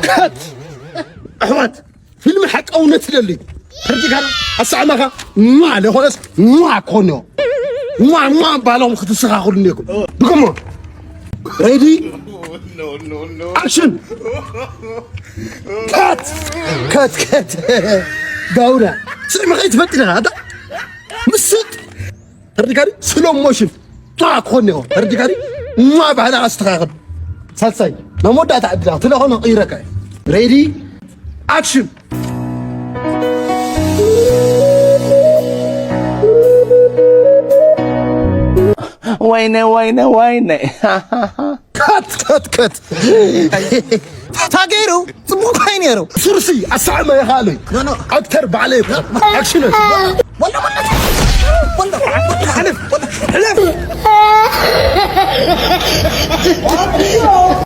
ከት ኣሕዋት ፊልም ሓቂ እውነት ይደሊ ሕርጅ ጋር ኣሳዕማኻ ማ ለኾነስ ማ ኮኖ ማ ማ ባሎም ክትስኻኹሉ እኒኩም ድግሞ ሬዲ ኣክሽን ከት ከት ከት ጋውዳ ስዕሚ ከይትፈጥር ኢኻ ኣታ ምስጥ ሕርጅ ጋር ስሎ ሞሽን ማ ኮኖ ሕርጅ ጋር ማ ባህላ ኣስተኻኽል ሳልሳይ ናብ መወዳእታ ዕድላ ትለኾኖ ይረካ ሬዲ ኣክሽን ወይነ ወይነ ወይነ ከት ከት ከት ታገይሩ ጽቡቅ ኮይኑ ነይሩ ሱርሲ ኣሳዕመ ይኻለይ ኣክተር ባዕለይ ኣክሽን